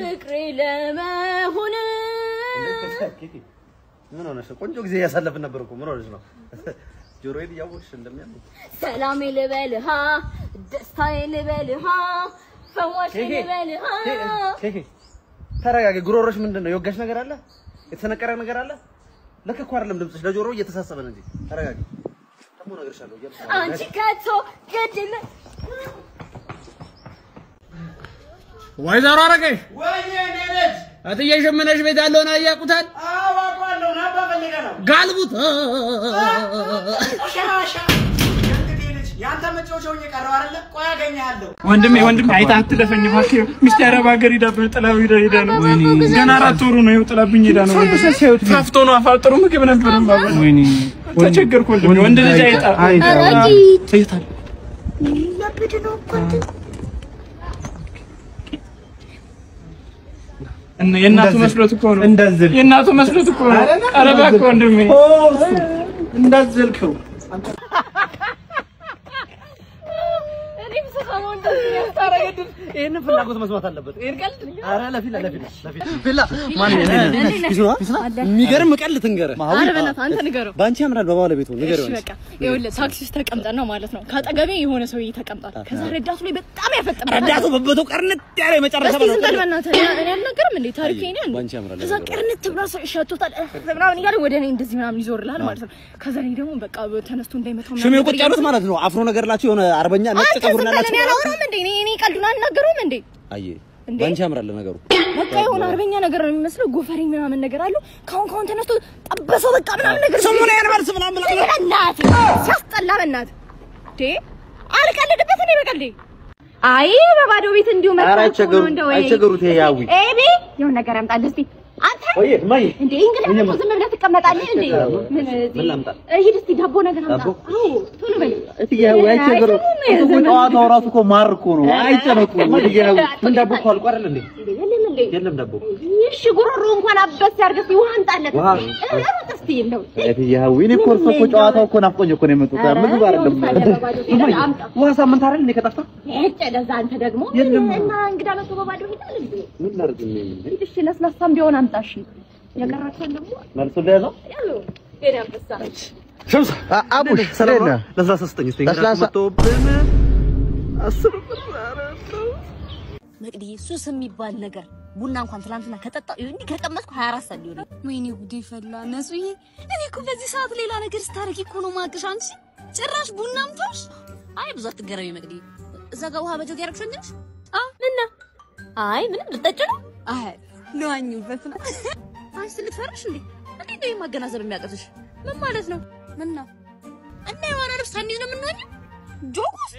ፍቅሬ ለመሆን ምን ሆነሽ ነው? ቆንጆ ጊዜ እያሳለፍን ነበር እኮ። ምን ሆነሽ ነው? ጆሮዬን እያወቅሽ እንደሚያምር ሰላሜ ልበልሃ፣ ደስታዬ ልበልሃ፣ ፈዋሽ ልበልሃ። ኬኬ ተረጋጊ። ጉሮሮሽ ምንድን ነው? የወጋሽ ነገር አለ? የተሰነቀረ ነገር አለ? ልክ እኮ አይደለም ድምፅሽ፣ ለጆሮ እየተሳሰበ ነው እንጂ። ተረጋጊ። ደግሞ እነግርሻለሁ እያልኩ ነው። አንቺ ከቶ ግድል ወይዘሮ አረገሽ እትዬ ሽምነሽ ቤት ያለውን አያውቁታል? ጋልቡት። ወንድሜ ወንድሜ፣ አይተህ አትለፈኝ እባክህ። ሚስቴ አረብ ሀገር ሄዳብኝ ጥላው ሄዳ ነው። ገና 4 ወሩ ነው። ይኸው ጥላብኝ ሄዳ ነው። ታፍቶ ነው አፋ ጥሩ ምግብ ነበር የማበላው። ተቸገርኩ ወንድሜ። ወንድ ልጅ አይጣ አይጣል። የእናቱ መስሎት እኮ ነው። የእናቱ መስሎት እኮ ነው። ኧረ እባክህ ወንድሜ እንዳዘልከው። ይሄንን ፍላጎት መስማት አለበት። ይሄን ቀልድ ኧረ ለፊላ ለፊላ ለፊላ ፊላ ማን የሚገርም ቀልድ ትንገረህ። ኧረ በእናትህ አንተ ንገረው። በአንቺ ያምራል በባለቤቱ ንገረው። እሺ በቃ ይኸውልህ፣ ታክሲ ውስጥ ተቀምጠን ነው ማለት ነው። ከአጠገቤ የሆነ ሰውዬ ተቀምጧል። ከዛ ረዳቱ ላይ በጣም ያፈጥማል። ረዳቱ በበቶ ቀርንት ያለ የመጨረሻ እስቲ ዝም በል በእናትህ። እኔ አልናገርም እንዴ ታሪኬ እኔ አንዴ። በአንቺ ያምራል። ከዛ ቅርንት ብሎ ሸቶታል ምናምን እያለ ወደ እኔ እንደዚህ ምናምን ይዞርልሃል ማለት ነው። ከዛ እኔ ደግሞ በቃ ተነስቶ እንዳይመታው ምናምን ሽሜ ቁጭ ያሉት ማለት ነው። አፍሮ ነገር ላችሁ የሆነ አርበኛ ነጭ አንተ ፀጉር ዝም በል፣ ናላችሁ። እኔ አላወራም እንዴ? እኔ ቀልዱን አልናገረውም እንዴ? አየ እንዴ? በአንቺ ያምራል ነገሩ። በቃ የሆነ አርበኛ ነገር ነው የሚመስለው፣ ጎፈሬ ምናምን ነገር አለው። ካሁን ካሁን ተነስቶ ጠበሰው በቃ ምናምን ነገር ስሙን ያን መልስ ምናምን ብላ በእናትህ ሲያስጠላ፣ በእናትህ እንዴ አልቀልድበት እንዴ በቀልዴ። አይ በባዶ ቤት እንዲሁ ኧረ መጥቶ እኮ አይቸገሩ ነው እንደው። አይቸገሩት። ይሄ ያዊ ኤቢ የሆነ ነገር ያምጣልህ እስቲ አንተ። ወይ እማዬ እንዴ እንግዳ መጥቶ ዝም ብለህ ትቀመጣለህ እንዴ? ምን እዚህ ምን ላምጣ? ሂድ እስቲ ዳቦ ነገር አምጣ። ዳቦ? አዎ ቶሎ በል። እትዬ ያዊ አይቸገሩ። አይሰሙም። ጨዋታው ራሱ እኮ ማር እኮ ነው። አይጨነቁ። እትዬ ያዊ ምን ዳቦ እኮ አልቆ አይደል እንዴ? እንዴ የለም እንዴ? የለም ዳቦ። እሺ ጉሮሮ እንኳን አበስ ያድርግ እስቲ ውሃ አምጣለት። ውሃ? ሩጥ እስቲ እንደው። እትዬ ያዊ እኔ እኮ እርሶ እኮ ጨዋታው እኮ ናፍቆኝ እኮ ነው የመጡት። ምግብ አይደለም። እማዬ አምጣ። ውሃ ሳምንት አይደል እንዴ ከጠፋ? እጭ ለዛ አንተ ደግሞ የለም። እና እንግዳ መጥቶ በባዶ ሄዳል እንዴ? ምን ላድርግ እኔ? ሂድ እሺ፣ ለስላሳም ቢሆን አምጣ። እሺ የቀራቸውን ደግሞ መልሱን ለያዘው ያለው የኔ አንበሳ ሸምስ አቡሽ ሰላም ነው? እንዴት ነህ? ለስላሳ ስጠኝ እስኪ። እንግዳ ለስላሳ- መጥቶብን 10 ብር ኧረ ተው። መቅድዬ ሱስ የሚባል ነገር ቡና እንኳን ትላንትና ከጠጣሁ እንዲህ ከቀመስኩ 24 ሰዓት ሊሆን። ወይኔ ጉዴ ፈላ። ነጹዬ፣ እኔ እኮ በዚህ ሰዓት ሌላ ነገር ስታረጊ እኮ ነው ማቅሽ። አንቺ ጭራሽ ቡናም ተውሽ። አይ ብዙ አትገረሚ መቅድዬ። እዛ ጋር ውሃ በጆግ ያደረግሽው እንጂ አ ምና አይ ምንም ልጠጪ ነው። አይ ልዋኝበት ነው። አንቺ ልትፈርሽ እንዴ? እንዴት ነው የማገናዘብ የሚያቅትሽ? ምን ማለት ነው? ምን ነው እና የሆነ ልብስ ሳንይዝ ነው የምንሆነው? ጆግ ውስጥ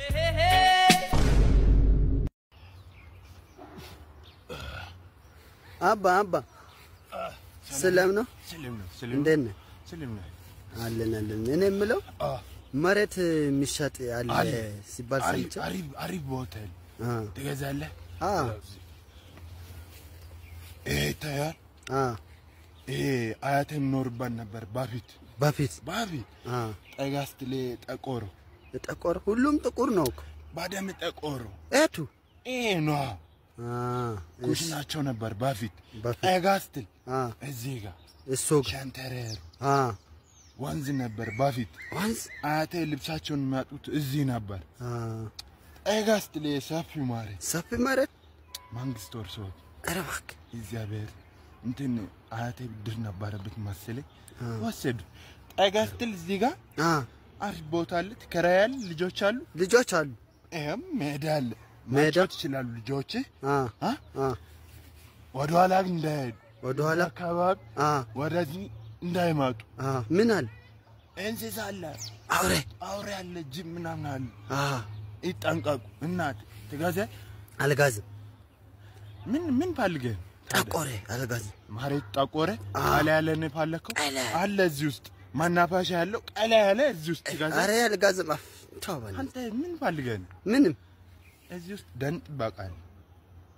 አባ አባ ሰላም ነው? እንዴት ነህ? አለን አለን። እኔ የምለው መሬት የሚሸጥ አለ ሲባል ሰምቼ። አሪፍ ቦታ ትገዛለህ። አ ይሄ ይታያል። አ ይሄ አያቴ የሚኖርባት ነበር በፊት በፊት በፊት አ ጠጋ ስትል ጠቆሮ ጠቆር፣ ሁሉም ጥቁር ነው እኮ። በደምብ ጠቆሮ እቱ ይሄ ነዋ አ እሺ፣ ኩሽናቸው ነበር በፊት። በፊት ጠጋ ስትል አ እዚህ ጋር እሱ ጋር ሸንተረሩ አ ወንዝ ነበር በፊት። ወንዝ አያቴ ልብሳቸውን የሚያጡት እዚህ ነበር። አ ጠጋ ስትል ሰፊ መሬት ሰፊ መሬት መንግስት ወርሶት ኧረ እባክህ እግዚአብሔር እንትን አያቴ ብድር ነበረበት መሰለኝ ወሰዱ። ጠጋ ስትል እዚህ ጋር አ አሪፍ ቦታ አለ፣ ትከራያለህ። ልጆች አሉ፣ ልጆች አሉ። ይሄም ሜዳ አለ፣ ሜዳ? መጫወት ይችላሉ ልጆች። አ አ አ ወደኋላ እንዳይሄዱ ወደኋላ አካባቢ አ ወደዚህ እንዳይመጡ። አ ምን አለ? እንስሳ አለ፣ አውሬ አውሬ አለ፣ ጅብ ምናምን አለ። አ ይጠንቀቁ። እናት ትገዛ አልጋዝም። ምን ምን ፈልገህ ነው? ጠቆረ አልጋዝም። መሬት ጠቆረ ቀላ ያለ ነው የፈለከው አለ እዚህ ውስጥ መናፈሻ ያለው ቀላ ያለ እዚህ ውስጥ ትገዛ። ኧረ አልጋዝም። አፍ ተው በእናትህ። አንተ ምን ፈልገህ ነው? ምንም እዚህ ውስጥ ደን ጥበቃ አለ።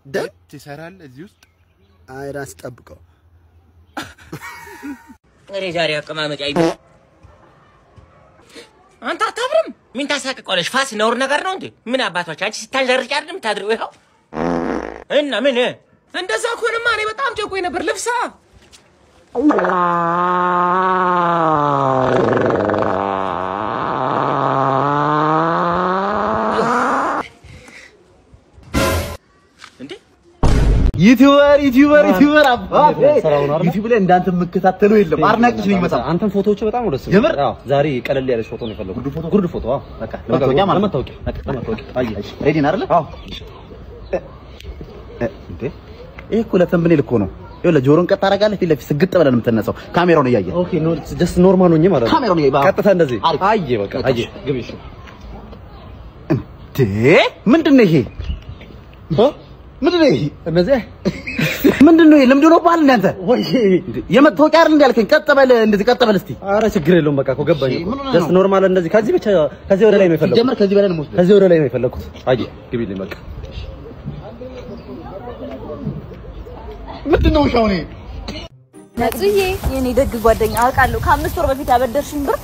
ደን ትሰራለህ እዚህ ውስጥ። አይ ራስ ጠብቀው። እኔ ዛሬ አቀማመጥ አይ አንተ አታፍርም? ምን ታሳቅቀዋለሽ? ፋስ ነውር ነገር ነው እንዴ? ምን አባቶች አንቺ ስታንዘርጭ አይደል የምታድሪው? ይኸው እና ምን እንደዛ ከሆነማ እኔ በጣም ጨንቆኝ ነበር። ልብሳ እንዴ YouTuber YouTuber YouTuber አባቴ ዩቲዩብ ላይ እንዳንተ የምከታተለው የለም። አድናቂሽ ነኝ በጣም። አንተም ፎቶዎች በጣም ነው ደስ የምር? አዎ፣ ዛሬ ቀለል ያለች ፎቶ ነው የፈለኩት። ጉርድ ፎቶ። አዎ፣ በቃ ለመታወቂያ ማለት ነው። ለመታወቂያ፣ በቃ ለመታወቂያ። አየህ፣ ready ነህ አይደለ? አዎ። እንዴ ይሄ እኮ ለ thumbnail እኮ ነው። ይኸውልህ ጆሮን ቀጥ ታደርጋለህ፣ ፊት ለፊት ስግጥ ብለህ ነው የምትነሳው። ካሜራውን እያየህ። Okay፣ no just normal ሆኜ ማለት ነው። ካሜራውን እያየህ ቀጥታ እንደዚህ። አየህ፣ በቃ አየህ። ግቢ። እሺ። እንዴ ምንድን ነው ይሄ? ምንድን ነው ይሄ? እነዚህ ምንድን ነው ይሄ? ልምድ ሆኖብሃል እንደ አንተ? የመታወቂያ አይደል እንደ ያልከኝ? ቀጥ በል እንደዚህ፣ ቀጥ በል እስቲ። ኧረ ችግር የለውም በቃ እኮ ገባኝ እኮ። Just normal እንደዚህ። ከዚህ ብቻ ከዚህ ወደ ላይ ነው የፈለኩት። ሲጀመር ከዚህ በላይ ነው የምወስደው። ከዚህ ወደ ላይ ነው የፈለኩት። አየህ፣ ግቢልኝ በቃ። ምንድን ነው ውሻው? እኔ ነጽዬ የኔ ደግ ጓደኛ አውቃለሁ። ከ5 ወር በፊት ያበደርሽኝ ብር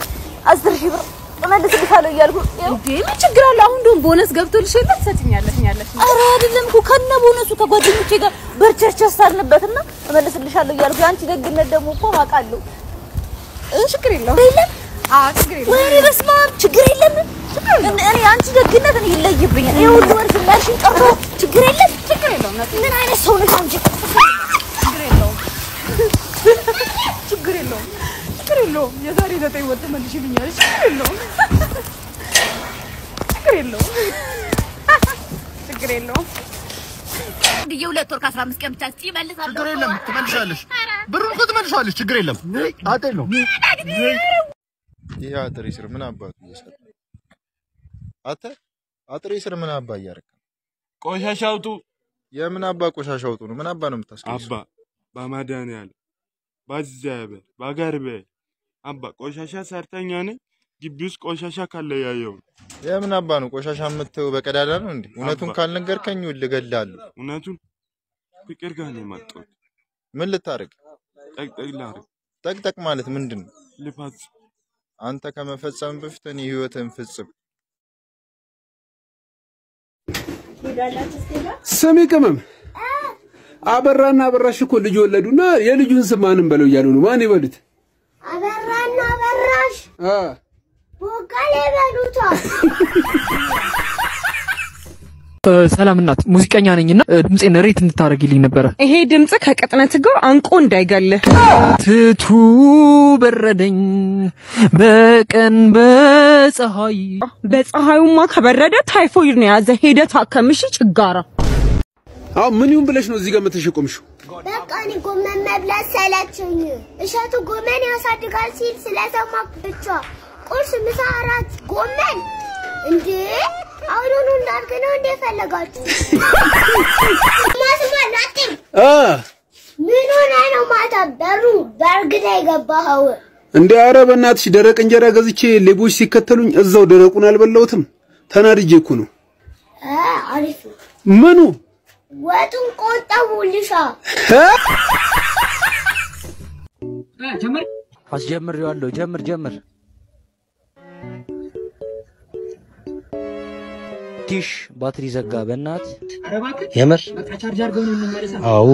10 ሺህ ብር እመልስልሻለሁ እያልኩ እንዴ፣ ምን ችግር አለ? አሁን እንደውም ቦነስ ገብቶልሽ የለ ትሰጪኛለሽ? ኧረ አይደለም እኮ ከነ ቦነሱ ከጓደኞቼ ጋር በርቸርቸስ አልንበትና እመልስልሻለሁ እያልኩ። የአንቺ ደግነት ደግሞ እኮ አውቃለሁ። ችግር የለውም። የለም አዎ፣ ችግር የለውም። ወይኔ በስመ አብ፣ ችግር የለም። እኔ አንቺ ደግነት እኔ ይለይብኛል። ይሄ ሁሉ ወር ዝናሽን ቀርቶ ችግር የለም። ችግር የለውም። ምን አይነት ሰው ነሽ አንቺ? ችግር የለውም። ችግር የለውም። ችግር የለውም። የዛሬ 9 ወር ትመልሺልኛለሽ። ችግር የለውም። ችግር የለውም። ችግር የለውም። እንዲህ 2 ወር ከ15 ቀን ብቻ እመልሳለሁ። ችግር የለም፣ ትመልሻለሽ። ብሩን እኮ ትመልሻለሽ። ችግር የለም። ጣጣ የለውም። ይሄ አጥሬ ስር ምን አባቱ እየሰራ አንተ? አጥሬ ስር ምን አባ እያደረክ ነው? ቆሻሻ አውጡ። የምን አባ ቆሻሻ አውጡ ነው? ምን አባ ነው የምታስቀምጠው? አባ በመድኃኒዓለም በእግዚአብሔር በገርቤ አባ ቆሻሻ ሰርተኛ ነኝ። ግቢ ውስጥ ቆሻሻ ካለ ያየው። የምን አባ ነው ቆሻሻ የምትተው? በቀዳዳ ነው እንዴ? እውነቱን ካልነገርከኝ እገልሃለሁ። እውነቱን ፍቅር ጋር ነው የመጣሁት። ምን ልታደርግ? ጠቅጠቅ ላድርግ። ጠቅጠቅ ማለት ምንድን ነው? ልፈጽም። አንተ ከመፈጸም በፊት እኔ ህይወትህን ፍጽም። ስሚ ቅመም፣ አበራና አበራሽ እኮ ልጅ ወለዱና የልጁን ስም ማንም በለው እያሉ ነው። ማን ይበሉት? አበራና አበራሽ ቦጋለ ይበሉታል። ሰላም እናት፣ ሙዚቀኛ ነኝና ድምጼን ሬት እንድታረጊልኝ ነበረ። ይሄ ድምጽ ከቅጥነት ጋር አንቆ እንዳይገልህ። ትቱ በረደኝ በቀን በፀሐይ። በፀሐዩማ ከበረደ ታይፎይድ ነው የያዘ። ሄደህ ታከምሽ ችጋራ። አሁን ምን ይሁን ብለሽ ነው እዚህ ጋር መተሽ የቆምሽው? በቃ እኔ ጎመን መብላት ሰለቸኝ። እሸቱ ጎመን ያሳድጋል ሲል ስለሰማሁ ብቻ ቁርስ፣ ምሳ፣ እራት ጎመን። እንዴ አሁኑኑ እንዳድግ ነው እንዴ ፈለጋችሁ? ማስማ ላጤ ምን ሆነህ ነው ማታ በሩ በርግዳ የገባኸው? እንዴ ኧረ በእናትሽ ደረቅ እንጀራ ገዝቼ ሌቦች ሲከተሉኝ እዛው ደረቁን አልበላሁትም። ተናድጄ እኮ ነው። አሪፍ ነው። ምኑ? ወጡን ቆጠቡልሻ። ጀምር። አስጀምሬዋለሁ። ጀምር ጀምር። ቲሽ ባትሪ ዘጋ። በእናት የምር አዎ።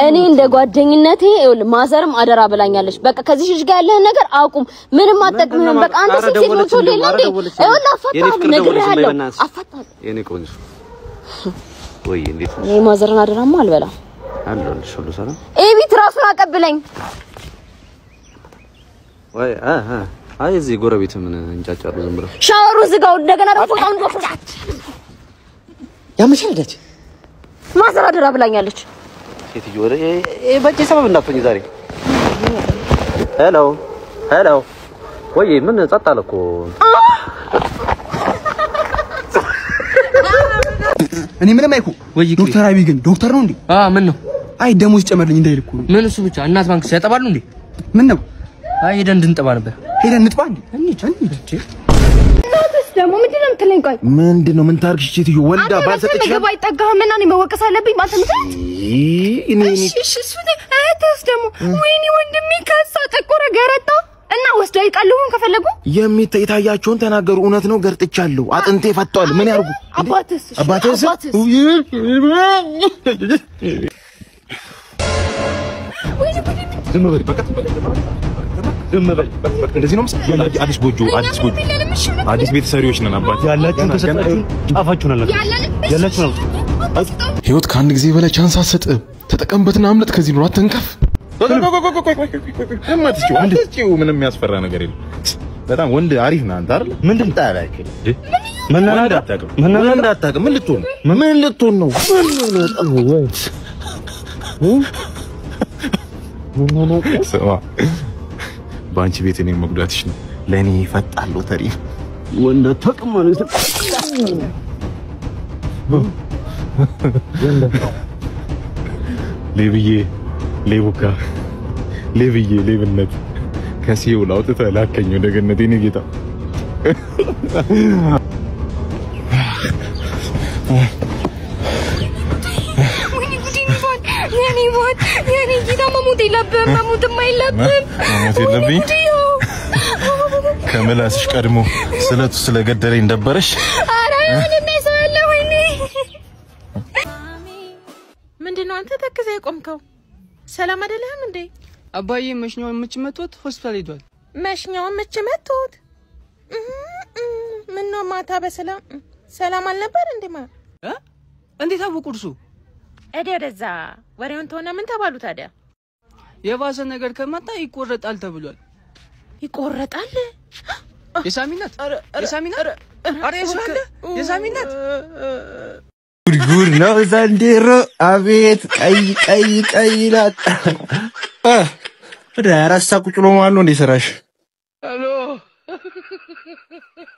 እኔ እንደ ጓደኝነቴ ይኸውልህ ማዘርም አደራ ብላኛለች። በቃ ከዚህ ልጅ ጋር ያለህን ነገር አቁም፣ ምንም አትጠቅምህም። በቃ አንተ ሴት ሴት ሞልቶልህ የለ እንዴ? ይኸውልህ አፋታለሁ፣ ነግሬሃለሁ፣ አፋታለሁ። የኔ ቆንጆ ወይ እንዴት እኔ ማዘርን አደራማ አልበላም። አለሁልሽ። ሁሉ ሰላም። ኤቢት ራሱን አቀብለኝ። ወይ አይ እዚህ ጎረቤት ምን እንጫጫሉ ዝም ብለው። ሻወሩ ዝጋው። እንደገና ደግሞ ፎጣውን ያምሻል። ዳች ማዘር አደራ ብላኛለች። ሴትዮ ወደ በእጄ ሰበብ እንዳትሆኝ ዛሬ። Hello hello። ወይ ምን ጸጥ አለ እኮ። እኔ ምንም አይኩ። ዶክተር አብይ ግን ዶክተር ነው እንዴ? ምን ነው? አይ ደሞዝ ጨመርልኝ እንዳይል እኮ ነው። ምን እሱ ብቻ እናት ባንክ ሲያጠባሉ እንዴ? ምን ነው? አይ ሄደን እንድንጠባ ነበር። ሄደን እንጥባ እንዴ? እንሂድ። እናትስ ደግሞ ምንድን ነው የምትለኝ? ቆይ ምንድን ነው? ምን ታርግሽ? ሴትዮ ወልዳ ባልሰጠች ምግብ አይጠጋህም እና እኔ መወቀስ አለብኝ በአንተ ምክንያት? እሺ እሺ። እሱ እህትህስ ደግሞ ወይኔ ወንድሜ ከሳ፣ ጠቆረ፣ ገረጣ። እና ወስደው ይቀልቡን ከፈለጉ የሚታያቸውን ተናገሩ። እውነት ነው፣ ገርጥቻለሁ፣ አጥንቴ ፈጥቷል። ምን ያርጉ? አባትስ? አባትስ? ዝም በል በቃ፣ ዝም በል በቃ። እንደዚህ ነው። አዲስ ጎጆ፣ አዲስ ጎጆ፣ አዲስ ቤት ሰሪዎች ነን። አባት ያላችሁን ከሰጣችሁን ጫፋችሁን አላችሁ ያላችሁን አውጡ። ህይወት ከአንድ ጊዜ በላይ chance አትሰጥህም። ተጠቀምበትና አምልጥ ከዚህ ኑሮ፣ አትንከፍ። ምንም የሚያስፈራ ነገር የለም። በጣም ወንድ አሪፍ ነህ አንተ አይደል? ምንድን ወንድ አታውቅም፣ ወንድ አታውቅም። ምን ልትሆን ነው? ምን ልትሆን ነው? ስማ፣ በአንቺ ቤት እኔን መጉዳትሽ ነው ለእኔ ፈጣን ሎተሪ። ወንድ አታውቅም ማለት ነው። ሌብዬ ሌቡካ ሌብዬ ሌብነት ከሲኦል አውጥተህ ላከኝ ወደ ገነት የኔ ጌታ። ወይኔ ጉዴ! የኔ ሞት፣ የኔ ጌታ፣ መሞት የለብህም፣ መሞትማ የለብህም። መሞት የለብኝ? ከምላስሽ ቀድሞ ስለቱ ስለገደለኝ ደበረሽ? ኧረ አይሆንም፣ ሰው አለ። ወይኔ ምንድን ነው አንተ ተክዘህ የቆምከው? ሰላም አይደለህም እንዴ? አባዬ መሽኛውን ምች መቶት ሆስፒታል ሄዷል። መሽኛውን ምች መቶት? ምነው ማታ በሰላም ሰላም አልነበር እንዴ? ማ እንዴት አወቁ እርሱ? እዴ ወደዛ ወሬውን ተሆነ። ምን ተባሉ ታዲያ? የባሰ ነገር ከመጣ ይቆረጣል ተብሏል። ይቆረጣል? የሳሚ እናት፣ የሳሚ እናት፣ ኧረ የሱ አለ የሳሚ እናት። ጉድ ጉድ ነው ዘንድሮ! አቤት ቀይ ቀይ ቀይ ይላል። ወደ 24 ሰዓት ቁጭ ብሎ መዋል ነው እንዴ ስራሽ?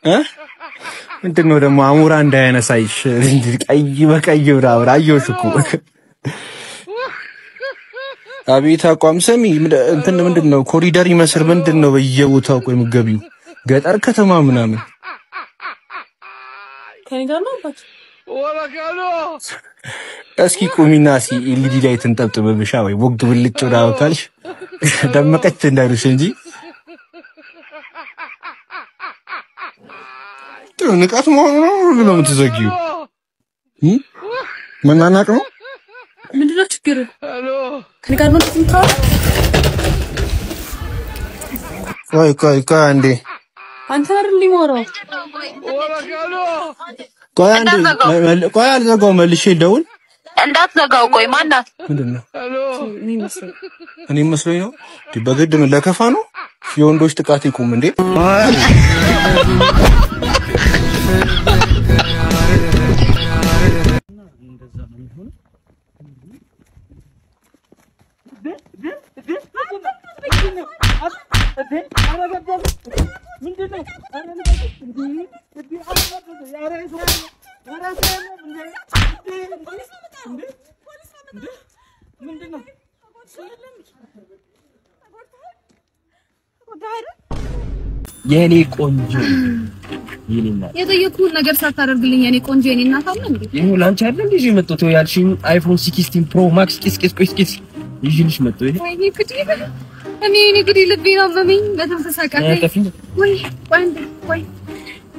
እ ምንድን ነው ደግሞ አሞራ እንዳያነሳይሽ ቀይ በቀይ ምናምን አየሁሽ እኮ። አቤት አቋም። ስሚ እንትን ምንድን ነው ኮሪደር ይመስል ምንድን ነው በየቦታው ቆይ የምትገቢው ገጠር ከተማ ምናምን ከኔ ጋር ነው አባት። እስኪ ቁሚና እስኪ LED ላይ ትንጠብጥብብሻ ወይ ቦግ ብልጭ ምናምን ካልሽ ደመቀች እንዳይሉሽ እንጂ ጥሩ ንቀት መሆኑ ነው። ሁሉ ነው የምትዘጊው። መናናቅ ነው። ምንድነው ችግር? ከኔ ጋር ነው የምታወራው? ቆይ ቆይ ቆይ አንዴ፣ አንተ አይደል የማወራው? ቆይ አንዴ፣ ቆይ አልዘጋውም፣ መልሼ ልደውል። እንዳትዘጋው። ቆይ ማናት? ምንድን ነው እኔ መስሎኝ ነው። በግድ ምን ለከፋ ነው? የወንዶች ጥቃት ይቁም እንዴ! የኔ ቆንጆ የኔ እናት፣ የጠየኩህን ነገር ሳታደርግልኝ የኔ ቆንጆ የኔ እናት አለ እንዴ? ይኸው ላንቺ አይደል እንዴ ይዤ የመጣሁት ያልሽኝ iPhone 16 Pro Max ቂስ ቂስ ቂስ ቂስ ይዤልሽ መጣሁ። ይሄ ወይኔ ጉዴ! እኔ እኔ ጉዴ ልቤን አመመኝ። መተንፈስ አቃተኝ። ወይ ቆይ እንዴ ቆይ፣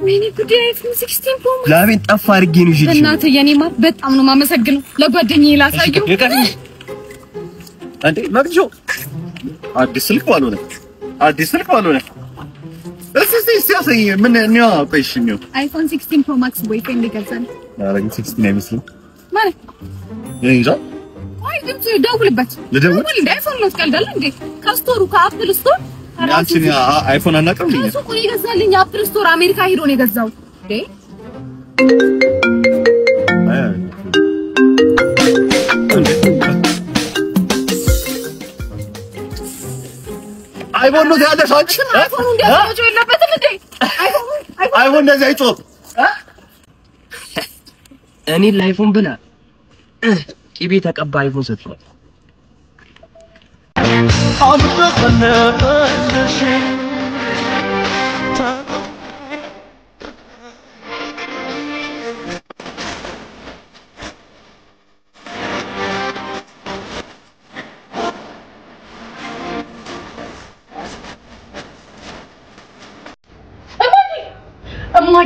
ወይኔ ጉዴ! iPhone 16 Pro Max ላቤን ጠፍ አድርጌ ነው ይዤልሽ። እናትህ የኔ ማር በጣም ነው የማመሰግነው። ለጓደኛዬ ላሳየው እንዴ መግጆ፣ አዲስ ስልክ ባልሆነ፣ አዲስ ስልክ ባልሆነ። እስቲ እስቲ እስቲ አሳይኝ። ምን ነው? ቆይ እሺ ነው iPhone 16 Pro Max boyfriend ይገዛል። ኧረ ግን 16 አይመስልም። ማለት እኔ እንጃ። አይ ድምፁ ደውልበት። ልደውል? ደውል እንደ iPhone ነው ትቀልዳለህ እንዴ? ከ store ኡ ከ Apple Store አንቺን iPhone አናውቅም እንዴ? ከሱቁ ይገዛልኝ። Apple Store አሜሪካ ሄዶ ነው የገዛው እንዴ። iPhone ነው ያለሽ አንቺ? iPhone ኡ እንዲያስመጪው የለበትም እንዴ? iPhone እንደዚህ አይጮህም። እኔ ለ iPhone ብላ ቅቤ ተቀባ iPhone ሰጥቷል።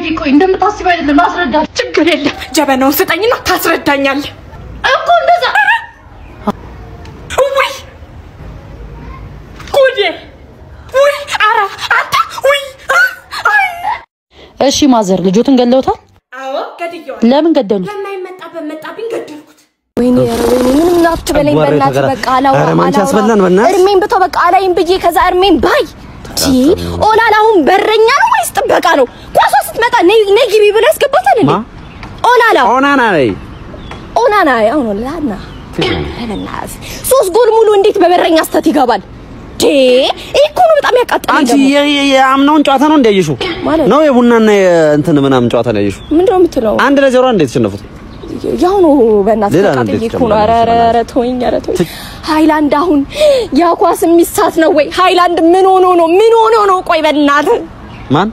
ተረጋጊ። ቆይ እንደምታስቢው አይደለም፣ ላስረዳሽ። ችግር የለም ጀበናውን ስጠኝና ታስረዳኛለህ እኮ እንደዛ። ውይ ጉዴ! ውይ ኧረ አንተ ውይ! አይ እሺ ማዘር ልጆትን ገለውታል? አዎ ገድየዋለሁ። ለምን ገደሉት? ለማይመጣበት መጣብኝ፣ ገደልኩት። ወይኔ ኧረ ወይኔ ምንም አትበለኝ ጨጓራዬ በእናትህ በቃ አላውራ ኧረ ማንቺ አላውራ። ያስበላን በእናትህ። እድሜን ብተው በቃ አላይም ብዬ ከዛ እድሜን ባይ ኦላላ አሁን በረኛ ነው ወይስ ጥበቃ ነው? ኳሷ ስትመጣ ነይ ነይ ግቢ ብሎ ያስገባታል እንዴ? ኦላላ ኦናና ነይ ኦናና አሁን ኦላና በእናትህ 3 ጎል ሙሉ እንዴት በበረኛ ስተት ይገባል? ይሄ እኮ ነው በጣም ያቃጠለኝ። አንቺ ደግሞ የአምናውን ጨዋታ ነው እንዲያየሽው ነው የቡናና የእንትን ምናምን ጨዋታ ነው ያየሽው? ምንድን ነው የምትለው? 1-0 እንዴት የተሸነፉት? ያው ነው በእናትህ ሌላ ነው ተቃጥዬ እንዴት እኮ ነው። ኧረ ኧረ ኧረ ተወኝ ኧረ ተወኝ። ሃይላንድ አሁን ያ ኳስ የሚሳት ነው ወይ? ሃይላንድ ምን ሆኖ ነው? ምን ሆኖ ነው? ቆይ በእናትህ ማን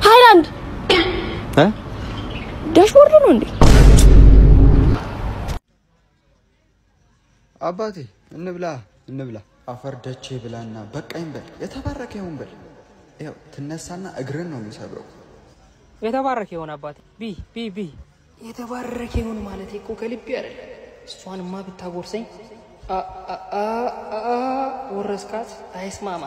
ሃይላንድ እ dashboard ነው እንዴ? አባቴ እንብላ እንብላ። አፈር ደቼ ብላና በቃኝ በል፣ የተባረከ ይሁን በል። ያው ትነሳና እግርን ነው የሚሰብረው። የተባረከ ይሁን አባቴ። ቢ ቢ ቢ የተባረከ ይሁን ማለት እኮ ከልቤ አይደለም። እሷንማ ብታጎርሰኝ አ አ አ አ ወረስካት አይስማማ።